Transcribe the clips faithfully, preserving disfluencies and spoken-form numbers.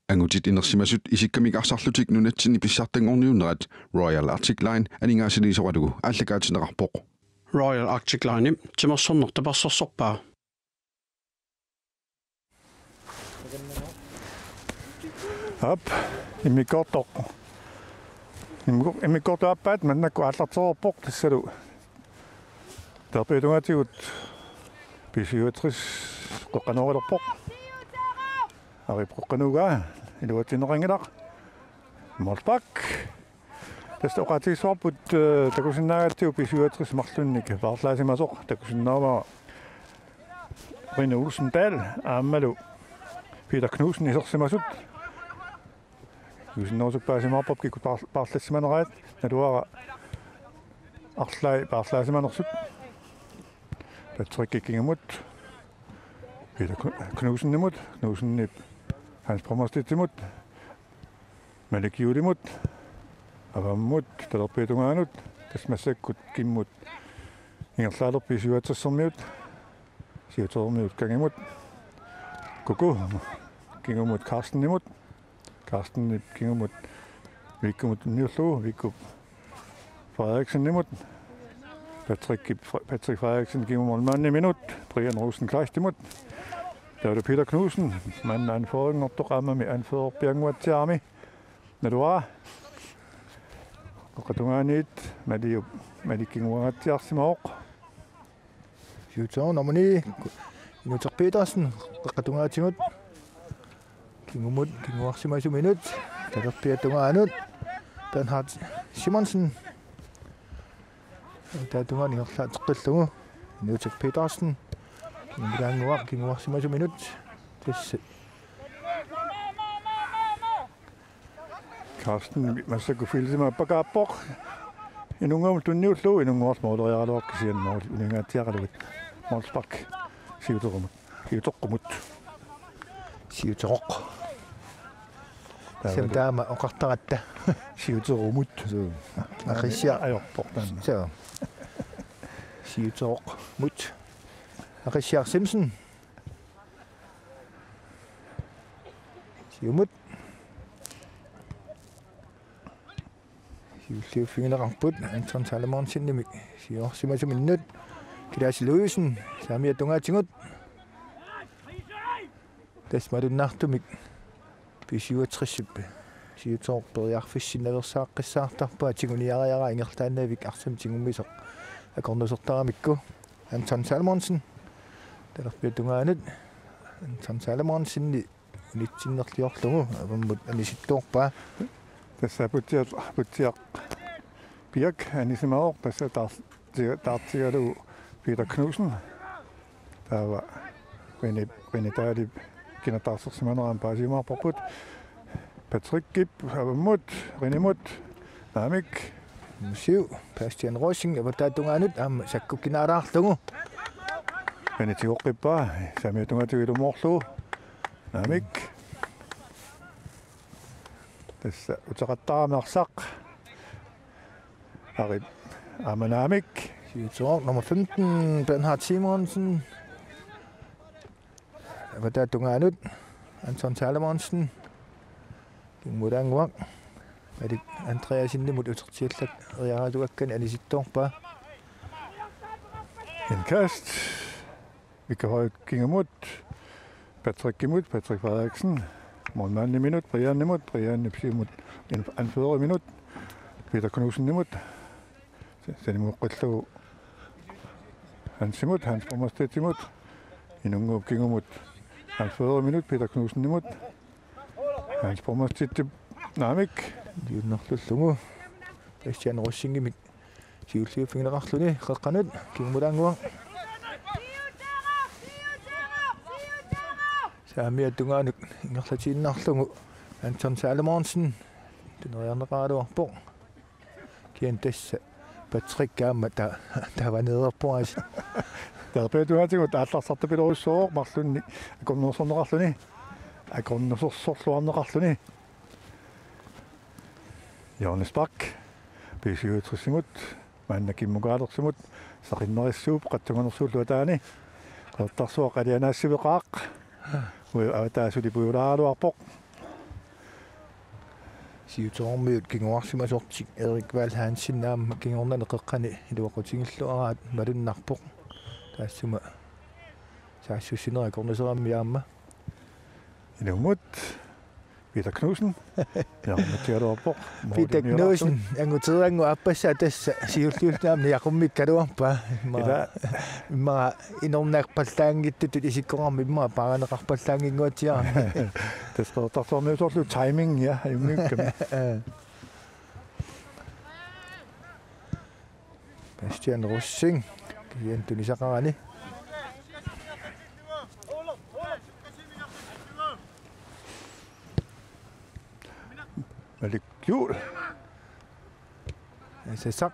Angutit inersimasut isikkamik arsarlutik nunatsinni pissartanngorniunnerat Royal Arctic Line aningaasaliisoralugu aallakaatinneqarpoq. Royal Arctic Line timersorneq tapersersorpaa. Aap, immikkoortoq. Immikko-, immikkoortoq aappaat maannakkut aallartereerpoq tassalu. Talerpiata tungaatigut B syvogtres qeqqanooralerpoq. Ari qeqqanooraa iluatsinneqanngilaq. Målspark. Tassa oqaatigissavarput, eh, takusinnaagatsigu B syvogtres marlunnik paarlaasimasoq, takusinnaavara Rene Olsen Dahl aammalu Peter Knudsen isersimasut. Takusinnaasut paasimaarput kikkut paar-, paarlassimaneraat, naluara arlaat paarlaasimanersut. Patrick kingumut, Peter Knu-, Knudsenimut, Knudsenip Hans Brummerstedtimut, Malik Juulimut, avammut talerpiata tungaanut, tassa massakkut kimmut ingerlaalerput B syvogtressermiut, siutermiut kangimut, Kuku kingumut Carstenimut, Carstenip kingumut Vikkumut tunniullugu, Vikkup Frederiksenimut, Patrick, Patrick Frederiksen kingumut målmandiminut, Brian Rosenkleistimut, taavalu Peter Knudsen, maanna anførerinngortoq aammami anførerpiannguatsiarami, naluara, qeqqata tungaaniit Maliup, Malik kinguangaatsiarsimavoq. Siuterooq nummer ni, Inuuteq Petersen, qeqqata tungaatigut. Kingumut, kinguarsimasuminut, talerpiata tungaanut, Bernhard Simonsen. Taava tungaanut ingerlateqqillugu, Inuuteq Petersen. Kingumut aannguaq, kinguarsimasuminut. Tassa. Carsten massakkut feltimi appakaappoq. Inunnguamut tunniullugu, Inunnguaq måleriaraluarpoq kisianni mål uningaatsiaralugit. Målspark. Siuterumut. Siuteqqumut. Siuteroq. Taava. Sem taama oqartaratta. Siuterumut. Suu. Aqissiaq. Ajorpoq taanna. Suu. Siuteroqmut. Aqissiaq Simsen. Siumut. Siulliuffigineqarput Anton Salomonsenimit siuarsimasuminut. Kilaasi Louisen, saamiata tungaatigut. Tassa malunnartumik B syvogtresip siuterperiarfissinnaveersaaqqissaartarpaa, tiguniariaraa ingerlaannavik arsamik tigummisoq akornusertaramikku. Anton Salomonsen talerpiata tungaanut. Anton Salomonsenip unitsinnerliorlugu avammut anisittoorpaa. Tassa Putsiaq, Putsiaq Piak anisimavoq, tassa taar-, tiga-, taartigalugu Peter Knudsen. Taava Rene, Rene Dahlip kinattaarsersimaneranik paasiumaarparput. Patrickip avammut, Renemut, naamik. Siu, Bastian Rosing, avataata tungaanut, aamma sakkukinaalaarlugu. Rene tigoqqippaa, saamiata tungaatigut ilumoorlugu. Naamik. Tassa uteqattaarami arsaq. Ari aamma naamik. Siuterooq nummer femten, Bernhard Simonsen. Avataata tungaanut, Anton Salomonsen. Kingumut aannguaq. Malik Andreassenimut utertiallariaraluakkani anisittoorpaa. Indkast. Vikavai kingumut, Patrickimut, Patrick Frederiksen, målmandiminut, Brianimut, Brianip siumut, in-, anføreriminut, Peter Knudsenimut, sanimuuqqillugu Hansimut, Hans Brummerstedtimut, Inunnguup kingumut, anføreriminut, Peter Knudsenimut, Hans Brummerstedtip naamik. Liunnerlullugu. Bastian Rosingimik siulliuffigineqarluni qeqqanut, kingumut aannguaq. Saamiata tungaanut ingerlatiinnarlugu Anton Salomonsen tuneriarneqaraluarpoq. Kisianni tassa Patrick aamma ta-, tavaneerpoq aasiit. Talerpiata tungaatigut aallarsartapilorujussuuvoq marlunnik akornusersorneqarluni. Akornusersorluarneqarluni. Johannes Bak, B syvogtresimut, maanna kimmukaalersimut, saqinnerissuup qatsunganersuullu ataani, Qeqertarsuaq alianaassiveqaaq, uja avataasuli pujulaaraluarpoq. Siuterormiut kinguarsimasortik Erik Val Hansen aamma kingornani qeqqani iluaqutigilluaraat malunnarpoq. Taassuma saassussineq akornuserammi aamma. Inummut Peter Knudsen. Inummut tigaluarpoq. Peter Knudsen, anguteeranngu aappassaa tassa siulliullugu aamma niaqummikkaluarpaa. Immaqa, Ila. Immaqa inornarpallaanngitsutut isikkoqarmat immaqa paarineqarpallaannginnguatsiarami. Tassa qeqertartormiusorlu timing, ja, ajunngikkamik. Bastian Rosing, kisianni tunisaqarani. Malik Juul. Asasaq.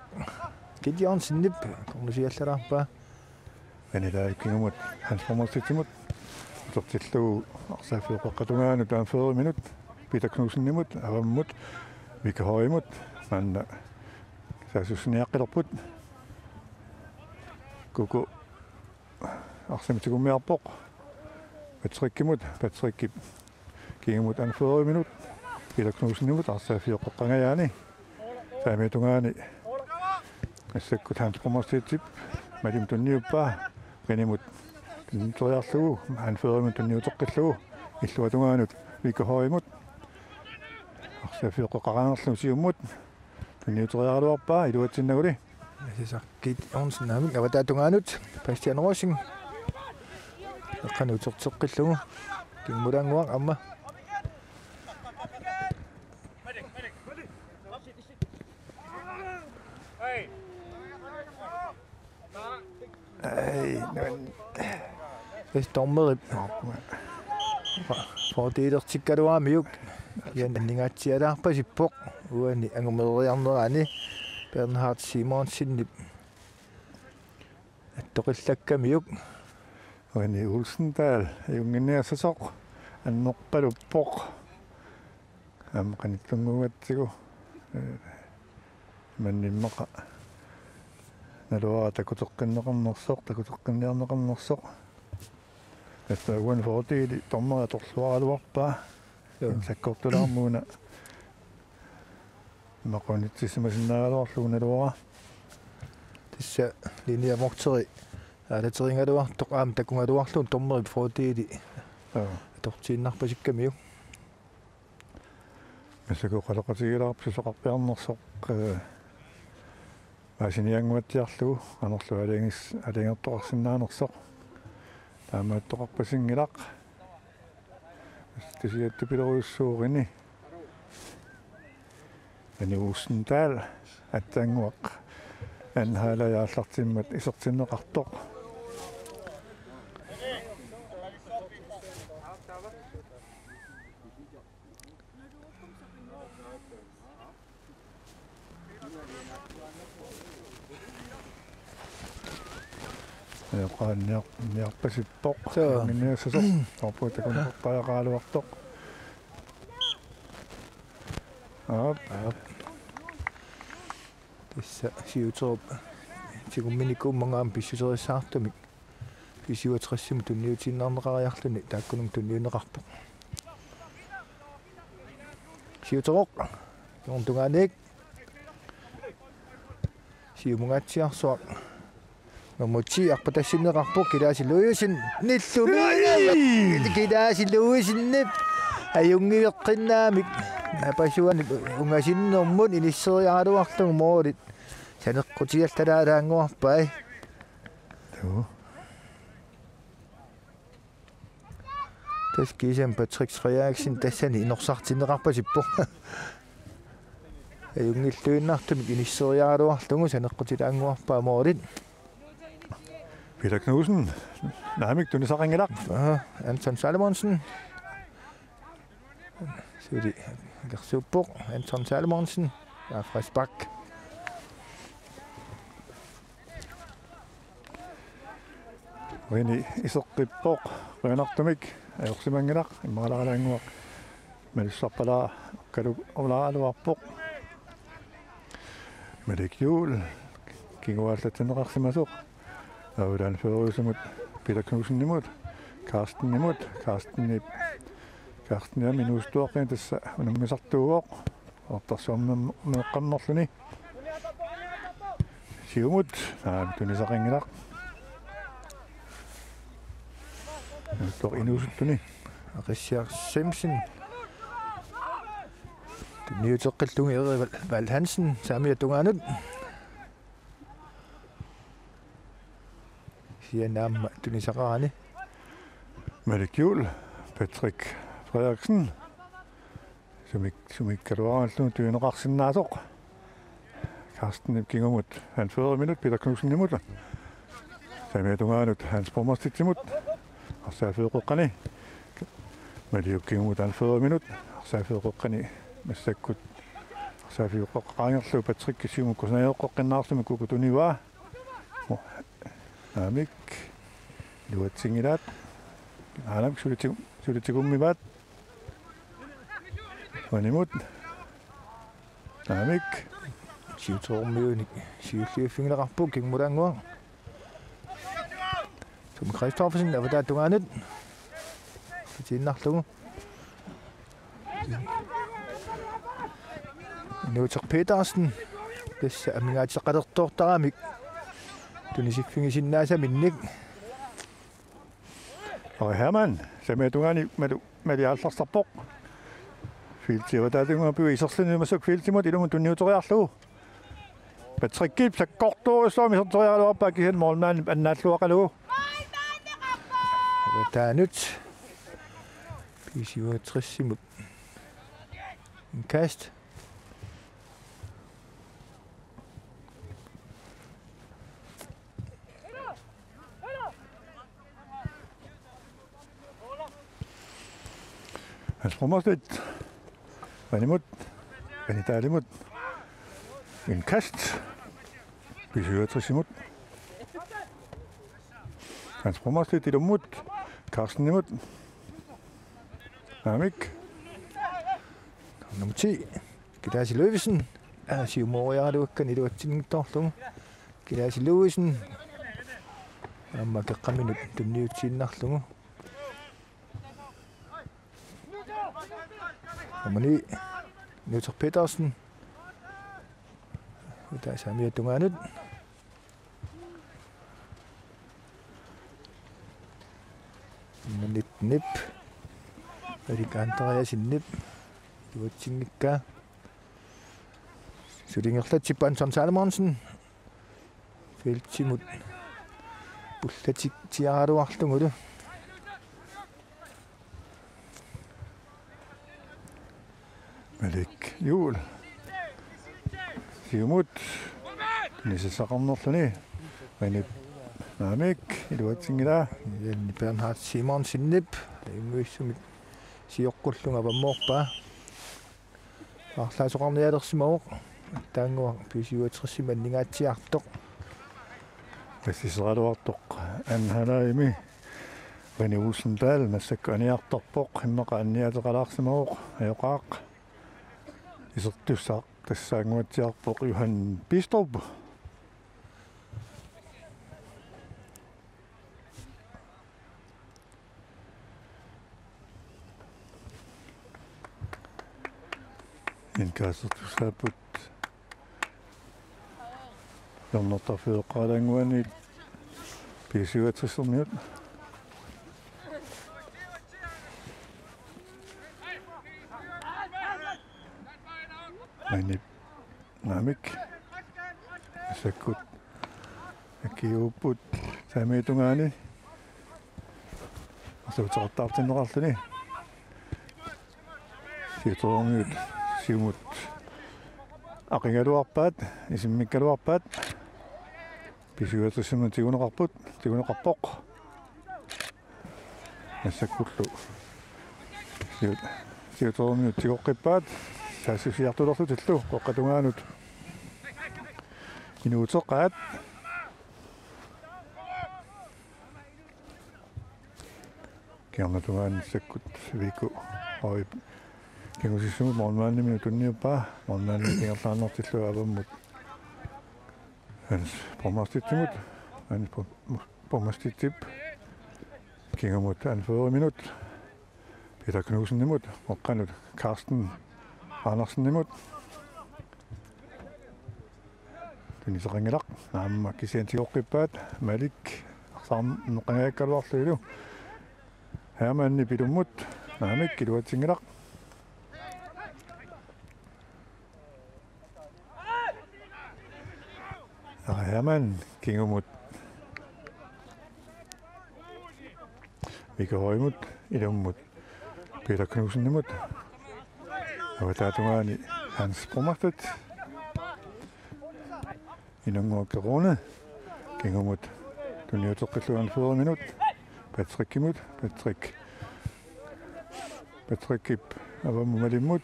Gideonsenip akornusiallalaarpaa. Anilaa kingumut Hans Frommerstedtimut. Utertillugu arsaaffioqqatungaanut aamma fyrre minut. Peter Knudsenimut, avammut, Vicky Højemut, maanna saassussiniaqqilerput. Kuku arsamik tigummiarpoq. Patrickimut, Patrickip kingumut aamma fyrre minut. Peter Knudsenimut arsaaffiup qeqqangajaani. Saamiata tungaani massakkut Hans Brummerstedtip malimut tunniuppaa. Qinimut tunniuteriarlugu, Hans Frederikimut tunniuteqqillugu. Illuatungaanut Vicky Højemut. Arsaaffiup qeqqangajaani siumut. Tunniuteriaraluarpaa iluatsinnaguli. Asasaq Gideonsen aamma avataatungaanut. Bastian Rosing. Eqqani uterteqqillugu. Kimmulaannguaq aamma. Ai, nuan. Tassa dommerip fordelertikkaluaramiuk. Ian aningaatsialaarpasippoq. Uani angumeriarnerani Bernhard Simonsenip attoqillakkamiuk. Uani Olsendahl ajunnginniassasoq annerpaluppoq. Aamma qanittunnguugatsigu. Ee, imannak immaqa naluara takuteqqinneqarnersoq, takuteqqinniarneqarnersoq. Tassa uani fordeli dommeri atorluaraluarpaa. Joo. Sakkortulaarmut una maqunitsisimasinnaagaluarlugu naluara. Tassa linjevogteri aalaterigaluartoq aamma takugaluarlugu dommerip fordeli. Joo. Atortiinnarpasikkamiuk. Massakkut oqaloqatigilaarpoq susoqarpiarnersoq, ee, paasiniannguatsiarlugu qanorlu aalajangiis-, aalajangertoqarsinnaanersoq. Taamaattoqarpasinngilaq. Kisianni pilorujussuurini. Uani Olsendahl atsannguaq. Anhalaja aallartimmat isertinneqartoq. Ajoqaanniar-, niarpasippoq. Soo. Anguniassasoq. Orpuut takuneqartariaqaraluartoq. Aap. Aap. Tassa siuterup tigumminikuummat aamma pissuserissaartumik. B syvogtresimut tunniutiinnarneqariarluni taakkununnga tunniunneqarpoq. Siuteroq. Kingornungaanniit. Siumungaatsiarsuaq. Nummer ti arpatassinneqarpoq Kilaasi Louisen. Nillumi. Kilaasi Louisenip ajunngiveqqinnaamik napasuanip ungasinnermut inisseriaraluarlugu moolit saneqqutiallalaannguarpai. Tuu. Tassa kiisami Patrick Frederiksen tassani inorsartinneqarpasippoq. Ajunngilluinnartumik inisseriaraluarlugu saneqqutilaannguarpaa moolit. Peter Knudsen. Naamik tunisaqanngilaq. Aha, Anton Salomonsen. Suli akersuuppoq Anton Salomonsen. Ja, frispark. Uani iseqqippoq qujanartumik ajorsimanngilaq immaqalaannguaq malussarpalaa kalu ulaaluarpoq. Malik Juul kinguaallatsinneqarsimasoq. Avilan Føruusimut Peter Knudsenimut Carstenimut Carstenip Carsteniami nuustuaqqin tassa unammisartuuvoq. Artarsuarmeeqqammerluni. Siumut, aa, tunisaqanngilaq. Tuaq inuusuttuni. Aqissiaq Simpson. Tunniuteqqillugu Erik Val-, Val Hansen, saamiata tungaanut. Siannaamma tunisaqarani. Malik Juul, Patrick Frederiksen. Sumik-, sumikkaluaralugu tunineqarsinnaasoq. Carstenip kingumut anførerinut Peter Knudsenimut. Saamiata tungaanut Hans Bromastitsimut. Arsaaffiup qeqqani. Maliup kingumut anførerinut. Arsaaffiup qeqqani massakkut. Arsaaffiup qeqqani qaangerlugu Patrick siumut kusanartoqqinnaartumik uku tunivaa. Naamik. Iluatsinngilaat. Naamik suliti-, sulitigummivaat. Uanimut. Naamik. Siutoormiunik siulliuffigineqarpoq kingumulaannguaq. Tom Christoffersen avataa tungaanut. Tiinnarlugu. Inuuteq Petersen. Tassa amigaateqalertoortaramik tunisiffigisinnaassaminnik. Ari Hermann, saamiata tungaani malu, mali aallarsarpoq. Feltip avataatungaanut iserluni massakkut feltimut ilumut tunniuteriarlugu. Patrickip sakkortoorujussuarmik iserteriaraluarpaa kisianni målmandip annaalluaqalugu. Avataanut. B syvogtres-imut. Indkast. Hans Bromstedt. Uanimut. Uani Dahlimut. Indkast. B syvogtres-imut. Hans Bromstedt ilumut. Carstenimut. Naamik. Nummer ti. Kilaasi Løvesen. Aa, siumooriaraluakkani iluatsinngitsoorlugu. Kilaasi Løvesen. Aamma qeqqaminut tunniutiinnarlugu. Nummer ni. Inuuteq Petersen. Avataa saamiata tungaanut. Nummer nitten-ip. Erik Andreassenip. Iluatsinngikkaa. Suli ingerlatsippaa Anton Salomonsen. Feltimut. Pullatitsiaraluarlugulu. Malik Juul. Siumut. Nisisaqarnerluni. Uanip. Naamik. Iluatsinngilaa. Jenny Bernhard Simonsenip. Immuissumik. Sioqqullunga avammoorpaa. Paarlaasoqarnialersimavoq. Taannguaq B syvogtres-imi anningaatsiartoq. Qassiseraluartoq. Anhalajimi. Rene Olsen Dahl massakkut aniartarpoq, immaqa anniaateqalaarsimavoq, ajoqaaq. Isertussaq tassaannguatsiarpoq Johan Bistrup. Indkastertussaapput. Hjørnertarfiup qaalaannguaniit B syvogtres-ermiut. Uanip. Naamik. Massakkut. Akiuupput. Saamiata tungaani. Asuuteqartaartinneqarluni. Siutoormiut siumut aqigaluarpaat, isimmikkaluarpaat. B syvogtres-imut tiguneqarput, tiguneqarpoq. Massakkullu. Siu-, siutoormiut tigoqqippaat, saassussiartulerlutillu, qeqqata tungaanut. Inuuteqaat. Kingorna tungaani massakkut Viku Højip kingusissimut målmandimut tunniuppaa, målmandimut ingerlaannartillugu avammut Hans Bromastitsimut, Hans Brom-, Bromastitsip kingumut anførerinut, Peter Knudsenimut, qeqqanut Carsten Andersenimut. Tuniseqanngilaq. Aamma kisianni tigoqqippaat. Malik. Arsaq neqqangajakkaluarlunilu. Hermann ilummut. Aamma iluatsinngilaq. Hermann kingumut. Mika Højmut ilummut. Peter Knudsenimut. Avataatungaani Hans Brummerstedt. Inunnguaq Rune. Kingumut. Tunniuteqqillugu Hans Frederikimut. Patrickimut. Patrick. Patrickip avammut Malimmut.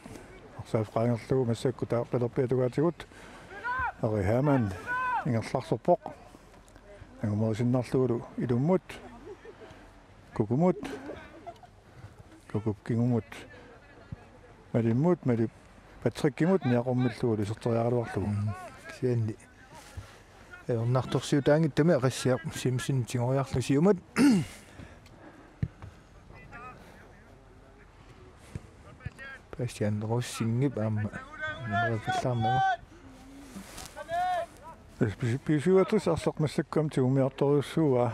Arsaaf qaangerlugu massakkut taartalerpiatungaatigut. Ari Hermann ingerlarsorpoq. Angumeriinnarlugulu ilummut. Kukumut. Kukup kingumut. Malimmut, Malip Patrickimut niaqummillugulu iserteriaraluarlugu. Mm, kisianni. Ajornartorsiutaanngitsumik Aqissiaq Simpson tigoriarlugu siumut. Bastian Rosingip aamma. Neripallaarnagu. Pisiuatus arsaq massakkut tigummiartorujussuuaa.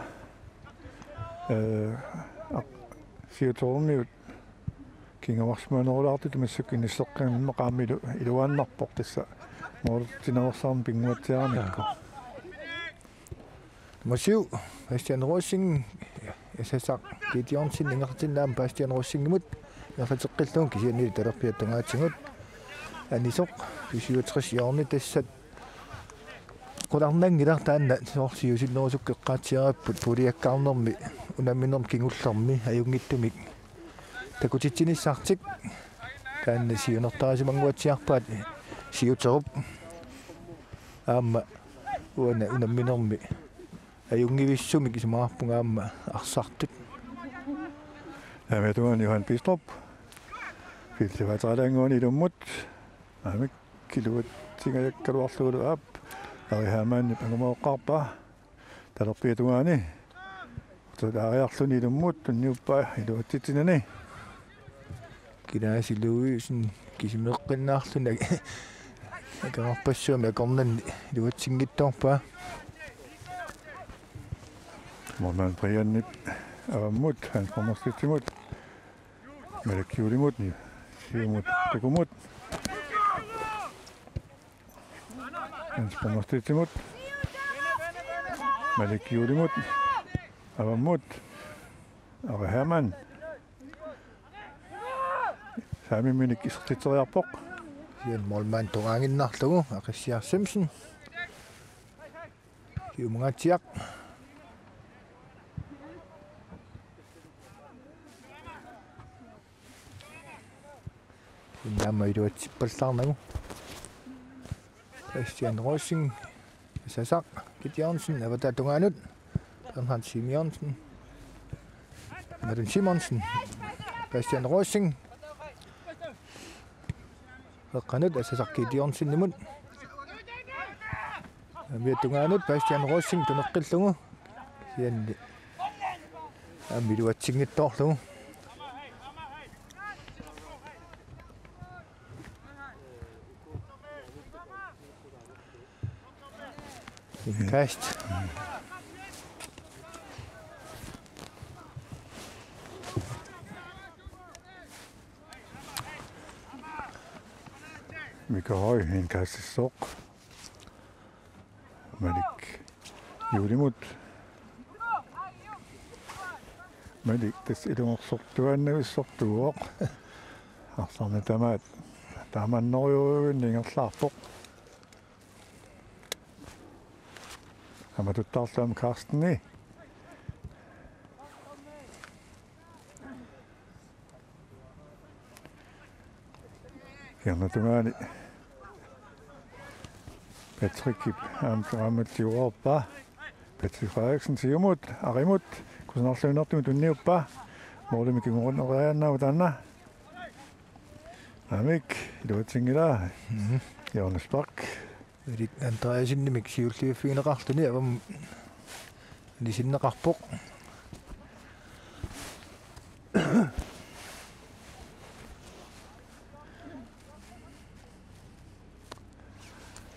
Ee, aq-, siutormiut kinguarsimanerulaartut massakkut inisseqqimmat qaammat ilu-, iluaannarpoq tassa. Moortinaversarmi pinnguatsiaramikku. Nummer syv, Bastian Rosing, S S R Gideonsen, ingerlatinnaam Bastian Rosingimut, ingerlateqqillugu kisianni talerpiatungaatigut. Anisoq, B syvogtres hjørne tassat. Qularnanngilaq taanna soorlu siusinnerusukkut eqqaatsiaripput puliakkaarnermi, unamminermi kingullermi, ajunngitsumik. Takutitsinissartik, taanna siunertarisimanguatsiarpaat siuterup. Aamma uani unamminermi ajunngivissumik isumaqarpunga aamma arsartut. Aamma tungaani Johan Bistrup. Filsivaataralanguani ilummut. Aamma iluatsingajakkaluarlugulu aap. Ari Hermannip angumeroqqaarpaa. Talerpiatungaani. Tulaariarluni ilummut tunniuppaa iluatsitsinani. Kilaasi Louisen kisimeqqinnaarluni akerarpassuarmi akornanni iluatsinngitsoorpaa. Morman Brianip avammut, Hans Brummerstedtimut, Malik Juulimut, siumut, Kukumut. Hans Brummerstedtimut. Malik Juulimut. Avammut. Ari Hermann. Saamimminik isertitseriarpoq. Sian målmand tungaannginnarlugu, Aqissiaq Simpson. Siumungaatsiaq. Innaamma iluatsippallaarnagu. Christian Rosing, S S R, Gideonsen, avataa tungaanut. Bernhard Simonsen. Martin Simonsen. Christian Rosing. Eqqanut S S R Gideonsenimut. Aamma tungaanut Bastian Rosing tuneqqillugu. Sianni. Aamma iluatsinngitsoorlugu. Indkast. Mika Høy indkastissoq. Malik Juulimut. Malik tassa ilungersortuaannavissortuuvoq. Arsarneq tamaat taamannerujuuvinni ingerlaarpoq. Aamma tuttaarluam Carsteni. Hjørnetungaani. Patrickip aamma tungaammat siuarpaa. Patrick Frederiksen siumut, arimut, kusanarluinnartumik tunniuppaa. Målimik kinguneqariaannaavoq taanna. Aamma iluatsinngilaa. Mhm. Johannes Bak. Erik Andreassenimik siulliuffigineqarluni avammut anisinneqarpoq.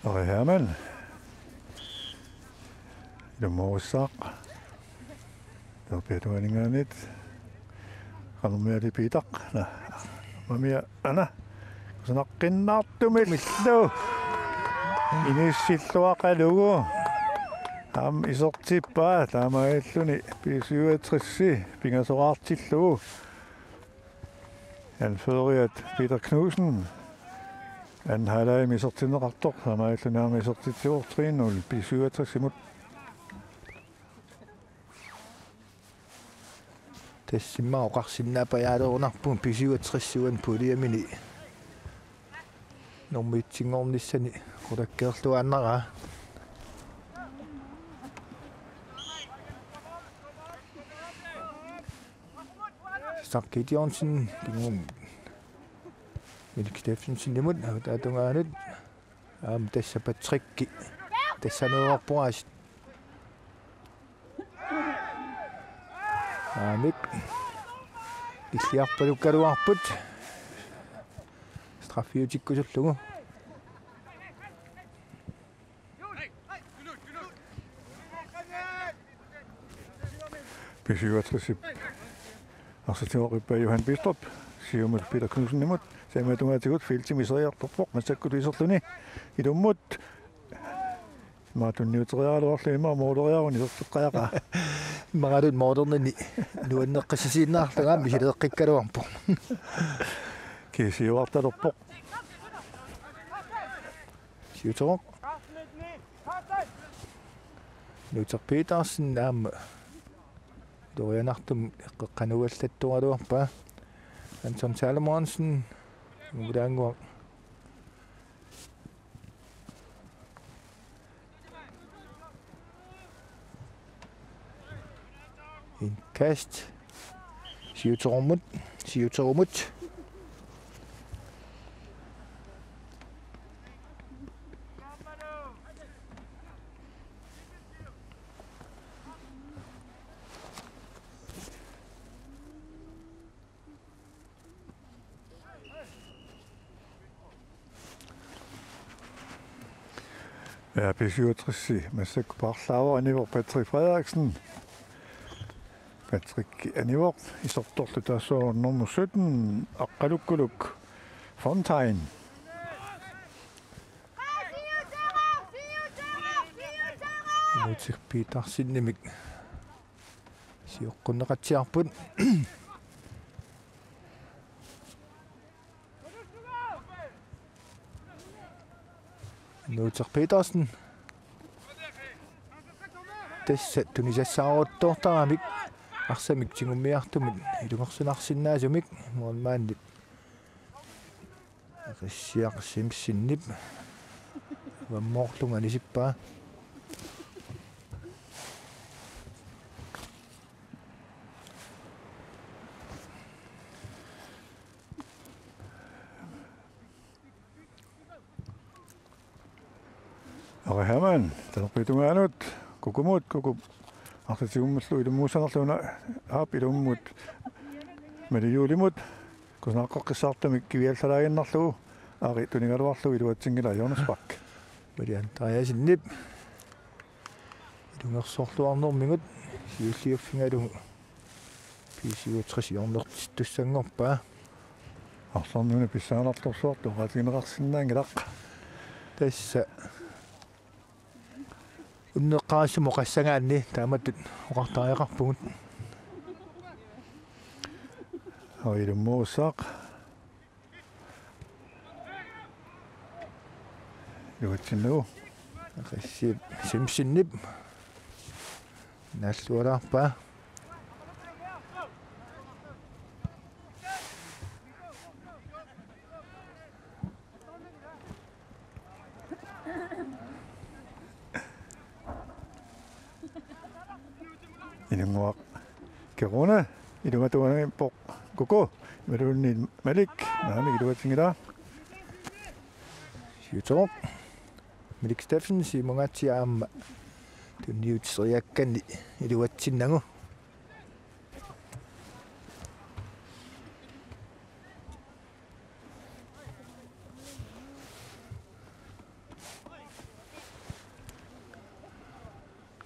Ari Hermann. Ilummuussaaq. Talerpiata tungaaninngaanniit. Qanormiaali Piitaq. Naa. Mamia ana. Kusanaqqinnartumillu. Inissilluaqalugu. Aamma isertippaa. Taamaalilluni B syvogtres pingasoraartillugu. Anføreriat Peter Knudsen. Anden halvlegimi isertinneqartoq, taamaalilluni aamma isertitsivoq tre nul B syvogtres-imut. Tassa immaqa oqarsinnaappajaalerunnarpugut B syvogtres-uani puljemini. Nummer et-inngornissani qulakkeerluaannaraa. Sankt Gideonsen, Malik Steffensen-imut, avataata tungaanut. Aamma tassa Patrick. Tassa nuuarpuaas. Aamik. Illiarpalukkaluarput. Straffiutikkusullugu. B syvogtres-ip arsartimoqqippaa Johan Bistrup, siumut Peter Knudsenimut, taamaatungaatigut feltimi iseriartorpoq, massakkut iserluni ilummut. Immaqa tunniuteriaraluarluni immaqa mooleriaruni iserteqqajaqaa. Immaqaluunniit moolernini nuanneqqissisiinnaarlunga aamma misileeqqikkaluarpoq. Kisiuartalerpoq. Siuteroq. Nuuter Petersen aamma torianartumik eqqeqqanuallattoraluarpaa. Anton Salomonsen, Mulaannguaq. Indkast. Siuterumut, siuterumut. Ja, B syvogtres-i massakkut paarlaavoq, anivoq Patrick Frederiksen. Patrick anivoq, isertorlu tassa nummer sytten, Aqqalukkuluk Fontain. Nuuter Petersenimik sioqqunneqatsiarput. Nuuter Petersen. Tassa tunisassaaruttoortaramik arsamik tigummiartumik ilungersunarsinnaasumik målmandip Aqissiaq Simpsonip avammoorlunga anisippaa. Ari Hermann, talerpiata tungaanut, Kukumut, Kukup arsaq tigummilu ilummuussanerlugu una, aap, ilummut Mali Juulimut, kusanaaqqeqqissaartumik kiviallalaaginnarlugu, Ari tunigaluarlugu iluatsinngilaa hjørnespark. Mali Andreassenip ilungersorluarnermigut siulliuffigalugu B syvogtres hjørnertittussanngorpaa. Arsaarnuna pissanganartorsuartut oqaatigineqarsinnaanngilaq. Tassa unneqqarissumik oqassagaanni taamatut oqartariaqarpugut. Ari ilummuussaaq. Iluatsinnagu. Aqissiaq Simpsonip naallualaarpaa. Ilunnguaq Kerune, ilungatungaanngippoq Kuku, imaluunniit Malik, naamik iluatsinngilaa. Siuteroq, Malik Steffensen, Simon Atsi aamma tunniutiseriakkani iluatsinnagu.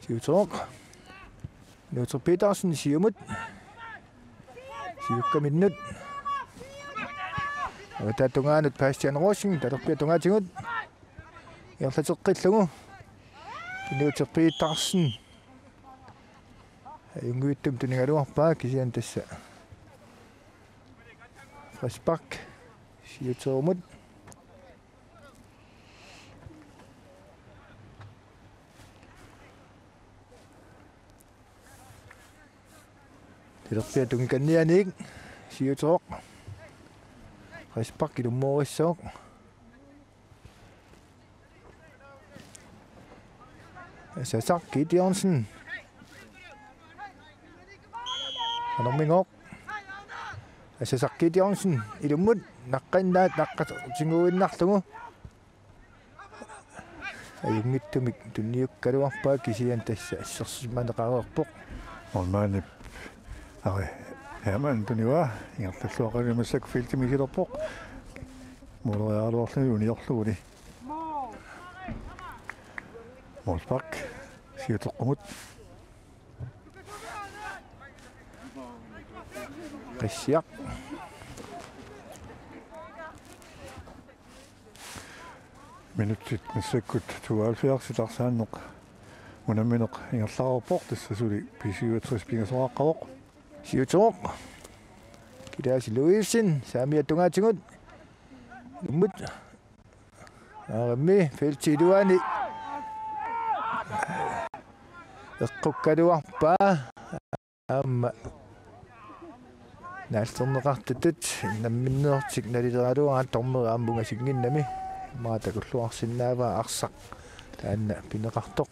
Siutoq. Luther Petersen, siumut. Siukkaminnut. Avataata tungaanut Bastian Rosing, talerpiata tungaatigut. Ingerlateqqillugu. Luther Petersen. Ajunngivittumik tunigaluarpaa, kisianni tassa frispark siuterumut. Talerpiata tungikannianiit siutoq. Frispark ilummoorissaaq. Asasaq Gideonsen. Anormingooq. Asasaq Gideonsen ilummut naqqinnaat naqqatinnguinnarlugu. Ajunngitsumik tunniukkaluarpaa, kisianni tassa assersimaneqareerpoq. Ormaanip Ari Hermann tunivaa, ingerlalluaqarumassak feltimi silerpoq. Mooleriaraluarluni uniorluguni. Målspark siuteqqumut. Qissiaq. Minutsit massakkut tooghalvfjerds arsaanneq unammineq ingerlareerpoq, tassa suli B syvogtres pingasoqaqqavoq. Siutoq. Kilaasi Louisen, saamiata tungaatigut. Ilummut. Arammi feltip iluani eqqukkaluarpaa. Aamma naallerneqartutut namminneertik nalileraluaraat, dommeri aamma ungasinnginnami. Immaqa takulluarsinnaavaa arsaq taanna pineqartoq.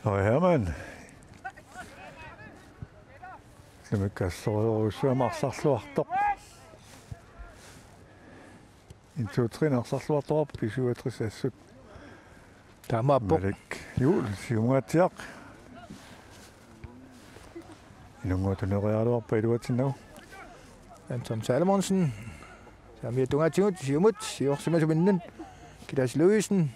Ari Hermann. Ilummut assorujussuarmik arsarluartoq. En to tre arsarluartoq B syvogtres assut. Taamaappoq. Malik Juul, siumungaatsiaq. Inunnguaq tuneriaraluarpaa iluatsinnagu. Anton Salomonsen. Saamiata tungaatigut, siumut, siorsimasuminnut. Kilaasi Louisen.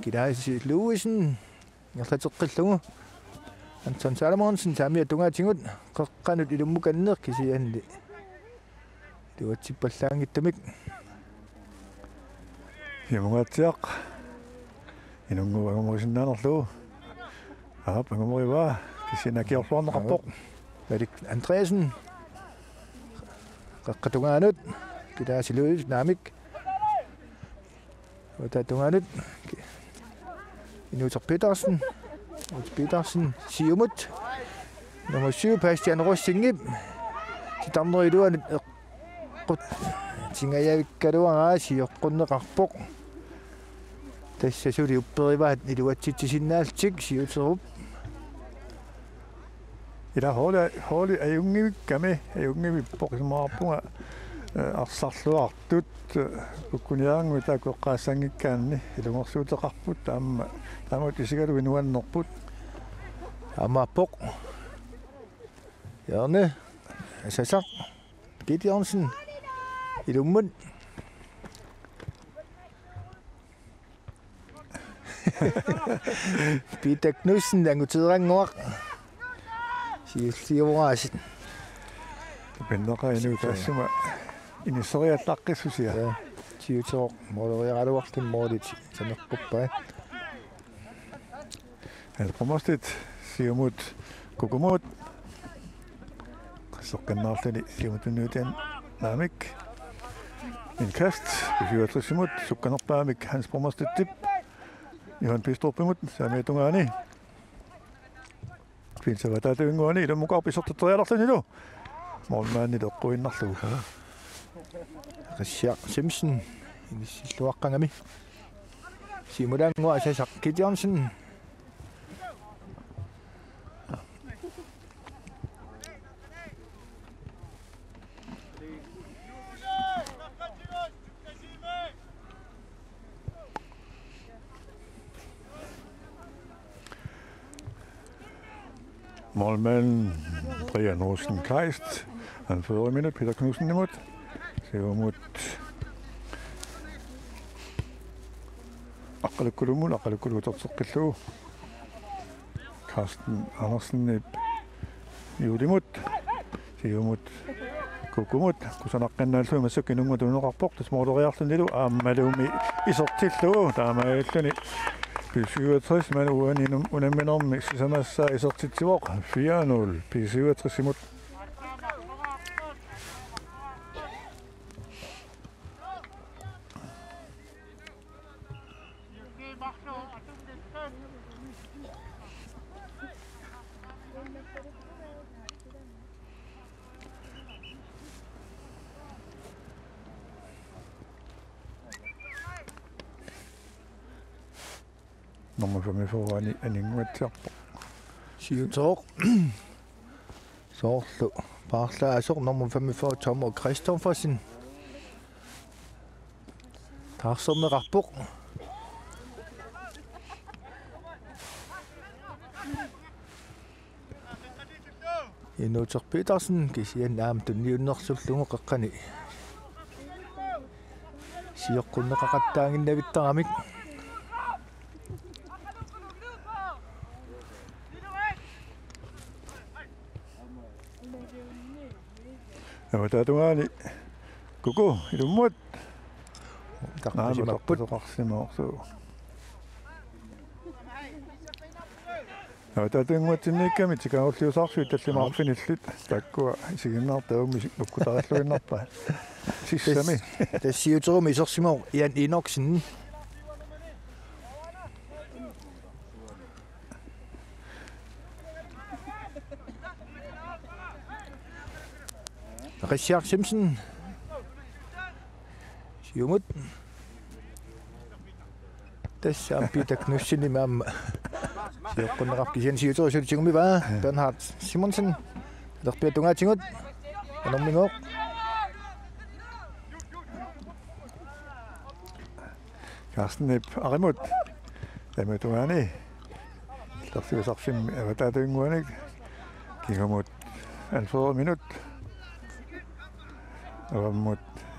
Kilaasi Louisen ingerlateqqillugu. Anton Salomonsen saamiata tungaatigut, qeqqanut ilummukanneq, kisianni iluatsippallaanngitsumik. Siumungaatsiaq. Inunnguaq angumerisinnaanngilaq. Aap, angumeriarpaa. Kisianni akiorluarneqarpoq. Erik Andreasen. Qeqqata tungaanut. Kilaasi Louisen, naamik. Avataata tungaanut. Inuuteq Petersen. Inuuteq Petersen. Siumut. Nummer syv, Bastian Rosingip. Titarnerup iluanut eqqut-, tingajavikkaluaraa, sioqqunneqarpoq. Tassa suli upperivaat iluatsitsisinnaallutik siuterup. Ila hooli, hooli ajunngivikkami, ajunngivippoq, isumaqarpunga, eh, arsarluartut, eh, kukkuniaraangamik taakku eqqaassanngikkaanni ilungersuuteqarput, taama, taamatut isigalugu nuannerput. Taamaappoq. Hjørne. Asasaq Gideonsen. Ilummut. Peter Knudsen, anguteerannguaq. Siulliuaasiit. Pinnaqa inu taassuma inisseriallaqqissusia. Ja, siuterup mooleriaraluarluni moolit saneqquppai. Hans Brommestedt, siumut Kukumuut. Qasseqqinnaarluni siumut tunniutigalugu naamik. Indkast, B syvogtresimut, sukkanerpaamik Hans Brommerstedtip. Johan Bidstrupimut, saamiata tungaani. Pinsavat taatuinnguani, ilummukaarpoq isertitserialerlunilu. Målmandip eqquinnarlugu. Qissiaq Simpson, inissilluaqqagami. Siumulaannguaq Asasaq Gideonsen. Målmand Brian Rosenkreist. Anfører i minut, Peter Knudsenimut. Siumut. Aqqalukkulumut, Aqqalukkuluk uterteqqillugu. Carsten Andersenip Juulimut. Siumut. Kukumut. Kusanaqqinnaallugu massakkut Inunnguaq tunineqarpoq. Tassa mooleriarlunilu aammalumi isertillugu. Taamaalilluni B syvogtres, maanna uani unamminermi sisamassaa isertitsivoq. Fire nul. B syvogtres-imut. Nummer femogfyrre, Ani-, Aninnguatsiarpoq. Siuteroq. Soorlu paarlaasoq nummer femogfyrre, Tom Christoffersen. Taarserneqarpoq. Inuuteq Petersen kisianni aamma tunniunnersullugu qeqqani sioqqunneqaqattaaginnavittaramik. Avataatungaani Kuku ilummut. Tarpisimapput. Aamma tarpisoqarsimavoq. Avataatungaanniikkami tikaulliusaarsuit tallimaarfinillit taakkua isiginnaartavummi ukkutarilluinnarpaa. Sissami. Tassa siuterumi isersimavoq Jan Enoksen. Christian Simpson. Siumut. Tassa aamma Peter Knudsen imaamma. Sioqqunneqarpoq kisianni siuterusullu tigummiva. Bernhard Simonsen. Lerpiatungaatigut. Anormigooq. Carstenip arimut. Aamma tungaani. Illersuisarfimmi avataatinnguanik. Kingumut Alfred minut. Avammut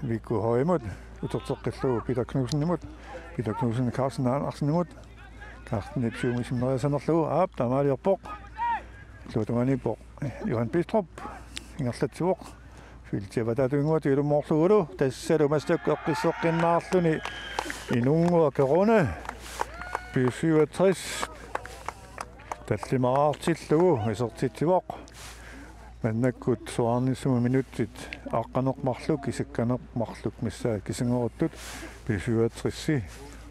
Viggo Højemut. Uterteqqillugu Peter Knudsenimut. Peter Knudsen Carsten Andersenimut. Carstenip siumut isimmeriassanerlugu. Aap, taamaaliorpoq. Illuatungaaniippoq. Johan Bistrup. Ingerlatsivoq. Feltip avataatinnguanik ilummoorlugulu, tassalu massakkut eqqisseqqinnaarluni Inunnguaq Rune, B syvogtres, tallimaraartillugu isertitsivoq. Maannakkut soraarnissami minutsit aqqaneq-marluk, isikkaneq-marluk missaat kisingoruttut, B syvogtres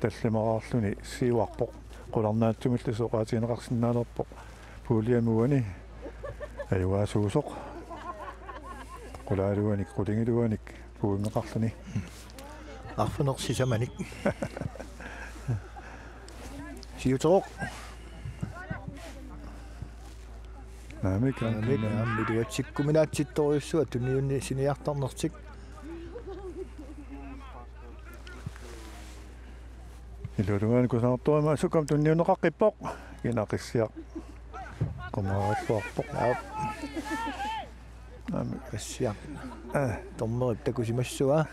tallimaraarluni siuarpoq. Qularnaatsumillu oqaatigineqarsinnaalerpoq. Puljami uani ajugaasuusoq. Qulaaluanik, qulingiluanik puinngeqarluni. Arfineq-sisamanik. Siuteroq. Naamik, naamik, aamma iluatsikkuminaatsittorujussuaq tunniunni siniartarnertik. Illuatungaani kusanartormat sukkami tunniunneqaqqippoq. Kina Qissiaq. Qumaarluarpoq. Aap. Aamma. Qissiaq. Aa. Dommerip takusimassua.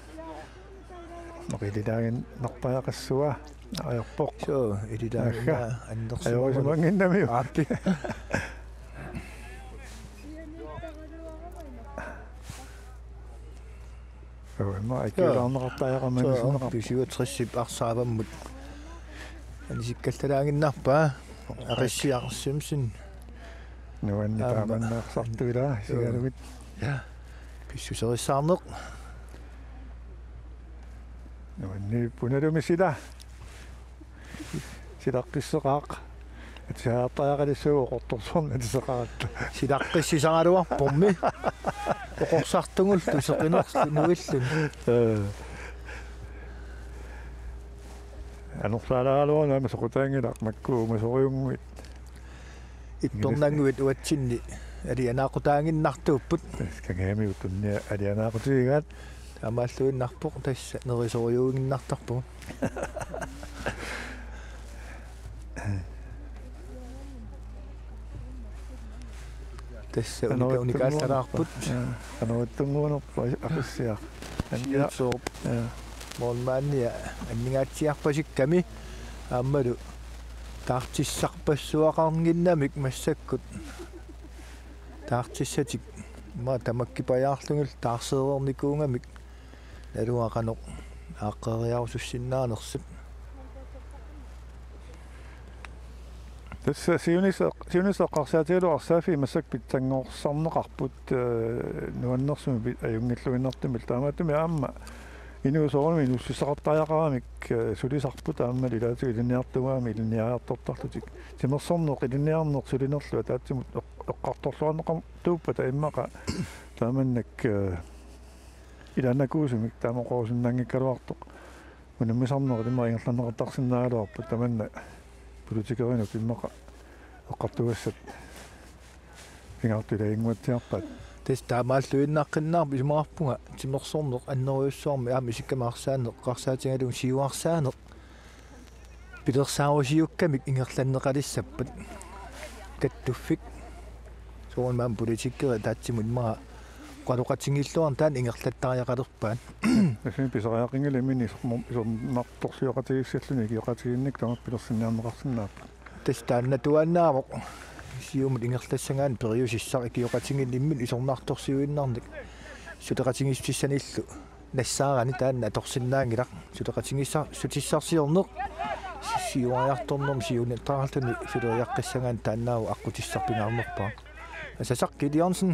Noqililaaginnarpaa Qissiaq. Ajorpoq. Suu, ililaaginnaa. Agga. Annersimammat. Ajorisimanginnamiuk. Aappi. Joo, immaqa akiulaarneqartariaqarmat. Joo, B syvogtres-ip arsaavammut. Anisikkallalaaginnarpaa. Qissiaq Simpson. Nuanni aamma. Taamanna arsartuilaa, joo, isigalugit. Ja. Pissuserissaarneq. Nuanni punalumi sila. Silaqqisseqaaq. Atisaartariaqalissuuvoq Qaqortorsuarni atiseqaratta. Silaqqissisaraluarpormi. Oqorsartugullu seqinerlu nuilluni. Ee. Anorsaalaaraluaruna aamma soqutaanngilaq makku uumasoriunnguit. Ittornannguit uatsinni alianaaqutaaginnartuupput. Tassa Kangaamiut tunnia alianaaqutigigaat. Taamaalluinnarpoq tassa nerisorujuuginnartarpugut. Tassa unika-, unikaallaalaarput. Ja, qanoq ittunnguunerpa Aqissiaq. Annia. Siuterup. Ja. Målmandia aningaatsiarpasikkami aammalu taartissarpassuaqarninnamik massakkut. Taartissatik immaqa tamakkipajaarlugillu taarsereernikuugamik. Naluara qanoq aaqqeriarusussinnaanersut. Tassa siunissaq, siunissaq eqqarsaatigalugu arsaaffiit massakkut pitsanngorsarneqarput, eh, nuannersumik pi-, ajunngilluinnartumik, taamaattumik aamma inuup soorunami inuussutissaqartariaqaramik, eh, sulisarput aamma ilaatigut ilinniartuugamik ilinniariartortarlutik. Timersorneq ilinniarneq sulinerlu ataatsimut eq-, eqqartorluarneqartuuppata immaqa taamannak, eh, ilaannakuusumik taama oqarusunnaanngikkaluartoq. Unammisarneq immaqa ingerlanneqartarsinnaagaluarpat tamanna politikerinut immaqa eqqartugassat pingaartut ilaginnguatsiarpaat. Tassa taamaalluinnaqqinnaarpoq isumaqarpunga timersorneq annerujussuarmik aamma isikkami arsaanneq eqqarsaatigalugu siuarsaaneq pilersaarusiukkamik ingerlanneqalissappat kattuffik. Soorunami aamma politikerit ataatsimut immaqa oqaloqatigiilluarneq taanna ingerlattariaqalerpaat. Assimi pisariaqanngilaq imminni isornartorsioqatigiissalluni ikioqatigiinnik tamakku pilersinniarneqarsinnaapput. Tassa taannatuaannaavoq siumut ingerlassagaanni periusissaq ikioqatigiinni imminut isornartorsiuinnarnik suleqatigiissutissanillu nassaarani taanna atorsinnaanngilaq. Suleqatigiissa-, sutissarsiorneq si-, siuariartornermi siunertaraalluni suleriaqqissagaanni taannaavoq aqqutissaq pingaarnerpaaq. Asasaq Gideonsen.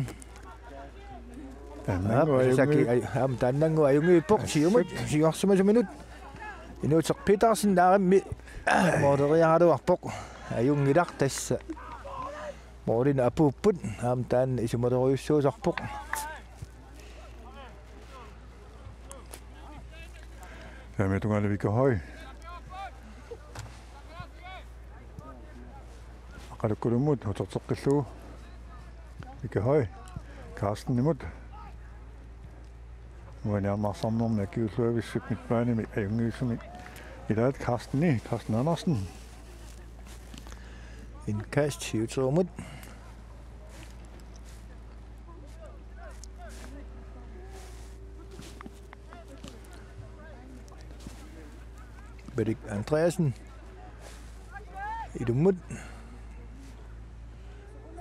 Taannanngua Aap, Asasaq ajunngui-, aj-, aamma taannanngua ajunngippoq siumut, siuarsimasuminut. Inuuteq Petersen naarimmi måleriaraluarpoq. Ajunngilaq tassa. Målinik apuupput. Aamma taanna isumalerujussuusarpoq. Saamiata tungaanut Viktor Høy. Aqalukkulumut uterteqqillugu. Viktor Høy. Carstenimut. Uani aamma arsarnermi akiuulluavissut midtbanemi ajunngivissumik. Ilaat Carsteni, Carsten Andersen. Indkast siuterumut. Malik Andreasen. Ilummut.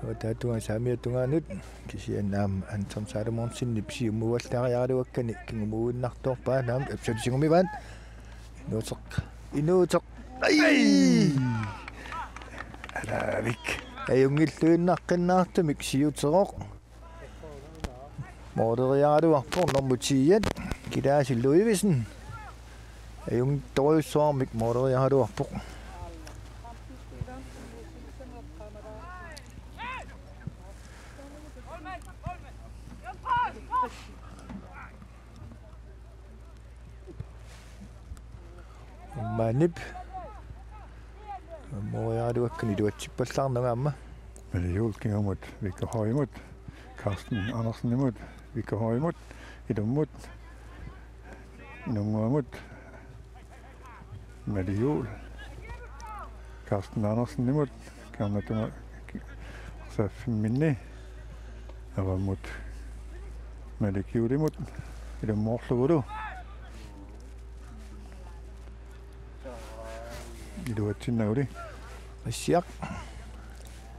Avataata tungaanut saamiata tungaanut. Kisianni aamma Anton Salomonsenip siumuallariaraluakkani kingumuinnartorpaa aamma apsatsingumivaat. Inuuteq. Inuuteq. Ai! Alaavik. Ajunngilluinnaqqinnaartumik siuteroq. Måleriaraluarpoq nummer ti-at, Kilaasi Ludvigsen. Ajunngitsorujussuarmik måleriaraluarpoq. Målmandip. Måleriaraluakkani iluatsippallaarnanga aamma. Malik Juul kingumut, Viktor Højmut, Carsten Andersenimut, Viktor Højmut, ilummut, inunnguamut, Malik Juul, Carsten Andersenimut, kernatuma ki-, arsaaffimmini, avammut Malik Juulimut, ilummoorlugulu. Iluatsinnaguli. Assiaq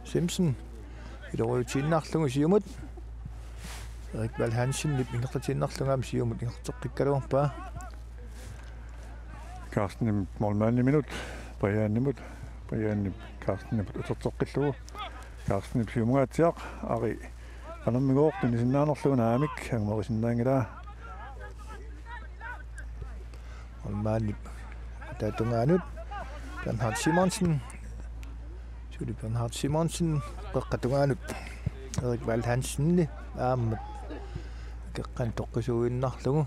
Simpson. Iluatsiinnarlugu siumut. Erik Val Hansenip ingerlatiinnarlugu aamma siumut ingerlateqqikkaluarpaa. Carstenimut målmandiminut, Brianimut, Brianip Carstenimut uterteqqillugu. Carstenip siumungaatsiaq, Ari Qanermigooq tunisinnaanerlugu naamik, angumerisinnaanngilaa. Målmandip ataatungaanut Bernhard Simonsen. Suli Bernhard Simonsen, qeqqata tungaanut Erik Val Hansenip aamma qeqqanut toqqisuuinnarlugu.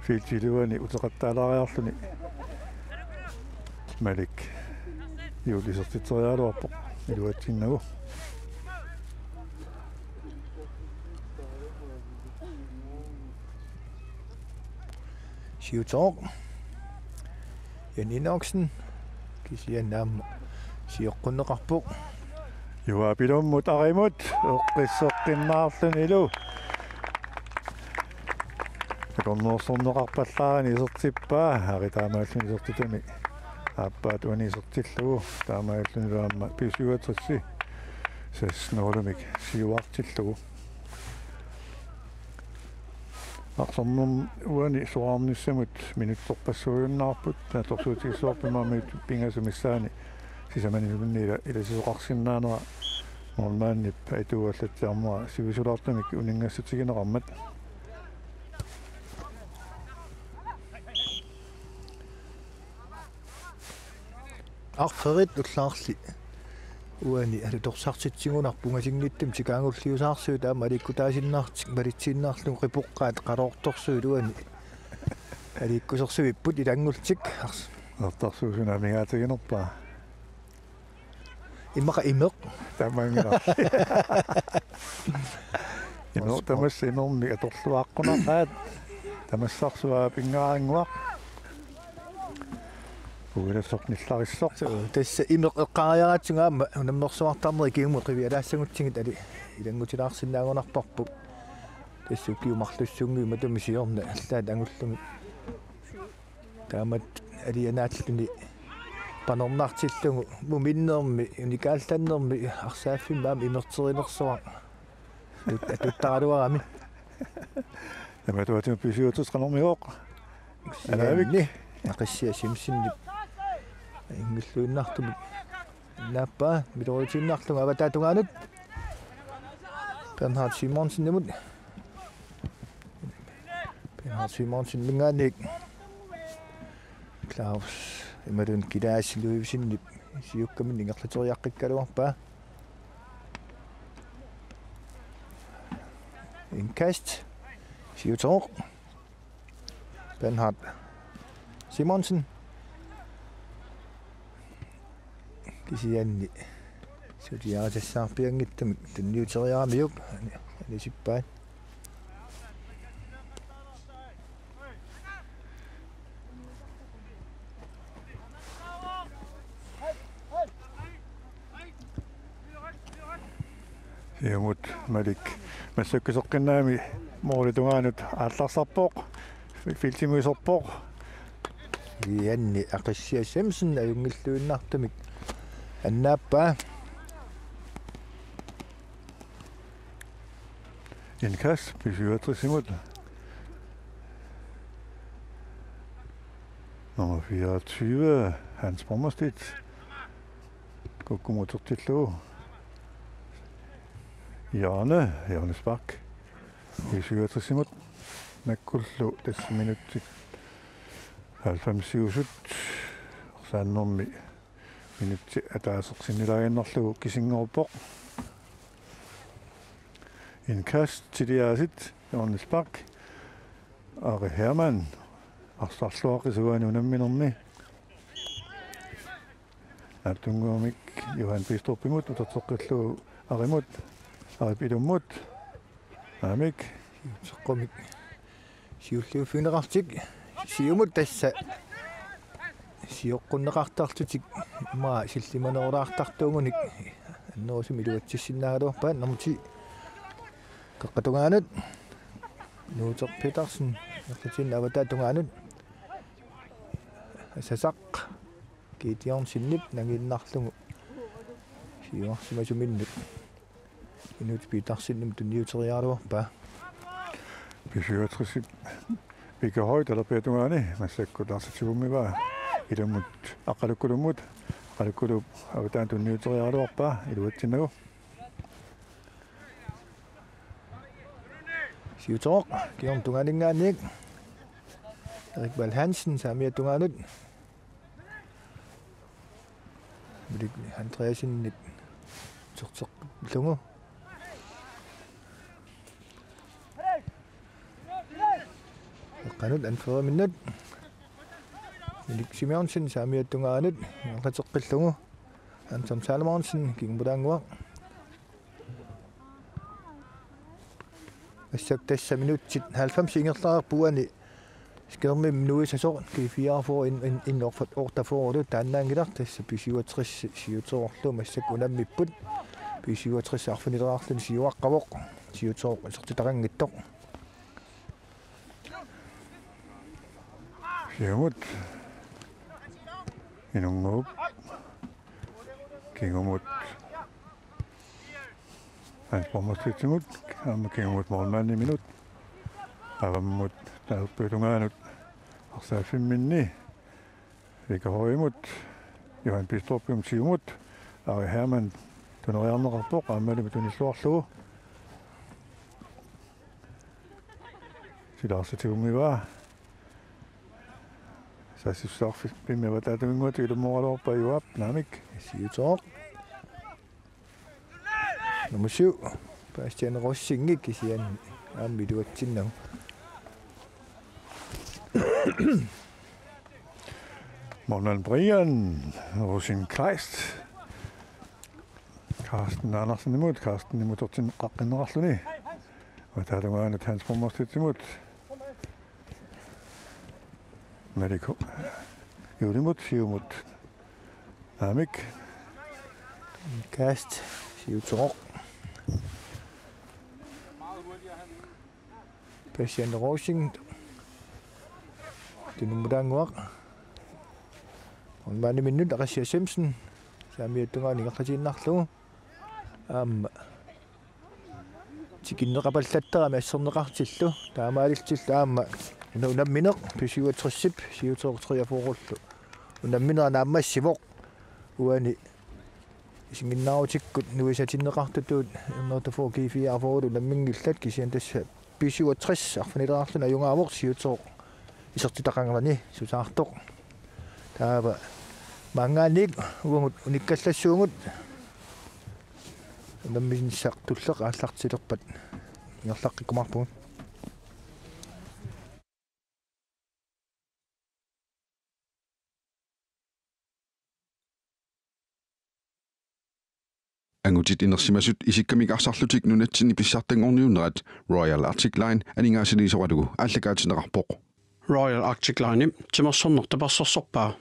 Feltip iluani uteqattaalaariarluni Malik Juul isertitseriaraluarpoq iluatsinnagu. Siuteroq. Jan Enoksen kisianni aamma sioqqunneqarpoq. Juapilummut arimut eqqisseqqinnaarlunilu. Akornuersorneqarpallaarani isertippaa, ari taamaalluni isertitami. Aappaat uani isertillugu, taamaallunilu aamma B syvogtres seks nul-imik siuartillugu. Arsamnum uani soraarnissamut minutserpassuujunnaarput, naatsorsuutigissavarput maani pingasut missaanni sisamaniluunniit ila-, ilasisoqarsinnaanera målmandip atuallatsiarmera sivisulaartumik uninngassutigineqarmat. Arferit ullaarli uani alutorsartitsigunarpoq, ungasinngitsumik tikaagulliusaarsuit aamma aliikkutaasinnaartik malitsiinnarlugu qipoqqaat qaloortorsuit uani aliikkusersuipput ilanngullutik. Ars- Artarsuusunut amigaatiginerpaa. Immaqa imeq. Tamanngilaq. Imeq tamassa imermik atorluaqqunaqaat. Tamassarsuaq pingaarannguaq. Puilassoq nillarissoq. Suu, tassa imeq eqqaariaratsigu aamma unammersuartarneri kingumut qivialaassagutsigit ali ilanngutilaarsinnaagunarparput. Tassa ukiut marlussunnguit matuma siorna allaat angullugit. Taamatut alianaalluni panernaartillugu muminnermi, unikaallannermi, arsaaffimmi aamma imerterinersuaq. Tut-, tuttaraluarami. Tamatumuuna B syvogtres qanormigooq. Anaavik. Sianni. Aqissiaq Simsenip ajunngilluinnartumik annaappaa, miloriutiinnarlugu avataa tungaanut. Bernhard Simonsenimut. Bernhard Simonseniminngaanniit Claus imaluunniit Kilaas Ludvigsenip siukkaminnik ingerlateriaqqikkaluarpaa. Indkast. Siuteroq. Bernhard Simonsen. Kisianni suliarisassaarpianngitsumik tunniuteriaramiuk anisippaat. Siumut Malik massakkut seqqinnaami målip tungaanut aallarsarpoq, feltimut iserpoq. Sianni Aqissiaq Simsen ajunngilluinnartumik annaappaa. Indkast B syvogtres-imut. Nummer fireogtyve, Hans Brummerstedt. Kukkumut utertillugu. Hjørne, hjørnespark. B syvogtres-imut. Makkullu tassa minutsit halvfemsiusut. Arsaannermi minutsi ataaseq sinnilaaginnarlugu kisinngorpoq. Indkast Tiliasit, hjørnespark. Ari Hermann. Arsarluaqisuani unamminermi. Naatsunnguamik Johan Bistrupimut uterteqqillugu Arimut. Arip ilummut. Aamik. Seqqumik. Siulliuffigineqartik. Siumut tassa. Sioqqunneqartarlutik. Immaqa sillimanerulaartartuugunik. Annerusumik iluatsissinnaagaluarpaat nummer ti. Qeqqata tungaanut. Nuuter Petersen. Eqqatiinnaq avataa tungaanut. Asasaq. Gideonsenip nangiinnarlugu siuarsimasuminnut. Inut Petersenimut tunniuteriaraluarpaa. B syvogtres-ip Mika Høy talerpiata tungaani massakkut Lars Tjuvumivaa ilummut Aqqalukkulummut. Aqqalukkuluup avataani tunniuteriaraluarpaa iluatsinnagu. Siuteroq kingorna tungaaninngaanniit. Erik Val Hansen saamiata tungaanut. Milik Andreassenip uterteqqillugu. Qanut anføreriminnut. Milik Simonsen saamiata tungaanut ingerlateqqillugu. Anton Salomonsen kingumulaannguaq. Massakkut tassa minutsit halvfems ingerlareerput uani Skærmimi nuisasoq G fireogfyrre in, in, in otteogfyrre taannaanngilaq, tassa B syvogtres siutoorlu massakkut unammipput. B syvogtres arfinileraarluni siuaqqavoq. Siutooq isertitaqanngitsoq. Siumut. Inunnguup. Kingumut. Hans Borgmestritsimut. Aamma kingumut målmandiminut. Avammut. Taappiup tungaanut. Arsaaffimmini. Vika Højemut. Johan Bistrupimut siumut. Ari Hermann. Tuneriarneqarpoq. Aammalu tunilluarlugu. Silaarsatigummi va. Saassussaarfimmut avataatinnguatik ilummooraluarpaa Juaap naamik. Siutooq. Nummer syv. Bastian Rosingik kisianni aamma iluatsinnagu. Målmand Brian Rosing Kleist. Carsten Andersenimut, Carstenimut tortinneqaqqinneqarluni. Avataata tungaanut Hans Borgmestritsimut. Maliko. Juulimut, siumut. Naamik. Kast, siutooq. Bastian Rosing. Tunummutaannguaq. Målmandiminnut Arissia Simpson. Saamiata tungaanut ingerlatiinnarlugu. Aamma. Tikinneqapallattarami asserneqartillu. Taamaalillutillu aamma. Una unammineq B syvogtresip, siutooq treogfyrrellu. Unammineq naammassivoq. Uani. Isiginnaarutikkut nuisatinneqartutut N otteogfyrre G fireogfyrre unamminngillat kisianni tassa B syvogtres arfinileraarluni ajugaavoq siutooq isertitaqanngilani susaartoq. Taava maanngaanniit uagut unikkallassuugut unamminnissaq tulleq aallartilerpat ingerlaqqikkumaarpugut. Angutit inersimasut isikkamik arsarlutik nunatsinni pissartanngorniunnerat Royal Arctic Line aningaasaliisoralugu aallakaatinneqarpoq. Royal Arctic Line timersorneq tapersersorpaa.